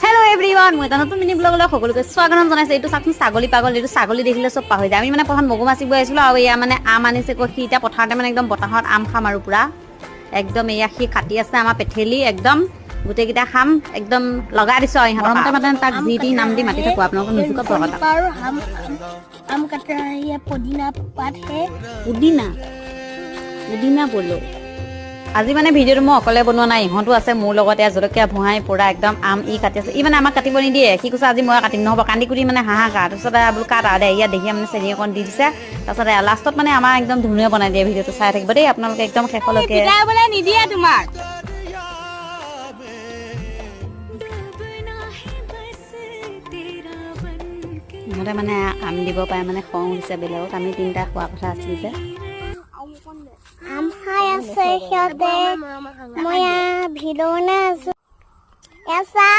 Hello' everyone, মই এটা নতুন মিনি ব্লগলৈ সকলোকে স্বাগতম জনাইছোঁ। এইটো চাওকচোন, ছাগলী পাগল। এইটো ছাগলী দেখিলে চব পাহৰি যায়। আমি মানে প্ৰথম মগু মাছ গৈ আছিলোঁ আৰু এয়া মানে আম আনিছে কৈ সি এতিয়া পথাৰতে মানে একদম বতাহত আম খাম আৰু পূৰা একদম এয়া সি কাটি আছে আমাৰ পেথেলি, একদম গোটেইকেইটা খাম, একদম লগাই দিছোঁ আৰু ইহঁতক মানে তাক যি টি নাম দি মাতি থাকোঁ। আপোনালোকক নোজোকাব আকৌ তাক। और हम आम कट रहा है, ये पुदीना पात है। পুদিনা, পুদিনা বলো। আজি মানে ভিডিঅ'টো মই অকলে বনোৱা নাই, ইহঁতো আছে মোৰ লগত। এয়া জলকীয়া ভোহাই পূৰা একদম আম ই কাটি আছে। ই মানে আমাক কাটিব নিদিয়ে। সি কৈছে, আজি মই কাটিম, নহ'ব। কান্দি কুটি মানে হাহাকাৰ। তাৰপিছত বোলো কাট আৰু দে। ইয়াত দেখিয়ে মানে চেনি অকণ দি দিছে। তাৰপিছত লাষ্টত মানে আমাৰ একদম ধুনীয়া বনাই দিয়ে। ভিডিঅ'টো চাই থাকিব দেই আপোনালোকে একদম শেষলৈকে। বোলে নিদিয়ে তোমাক। ইহঁতে মানে আম দিব পাৰে, মানে খং উঠিছে বেলেগক। আমি তিনিটা খোৱা কথা আছিল যে। আম খাই আছে সিহঁতে, মই ভিডিঅ' বনাই আছো। এয়া চাওক।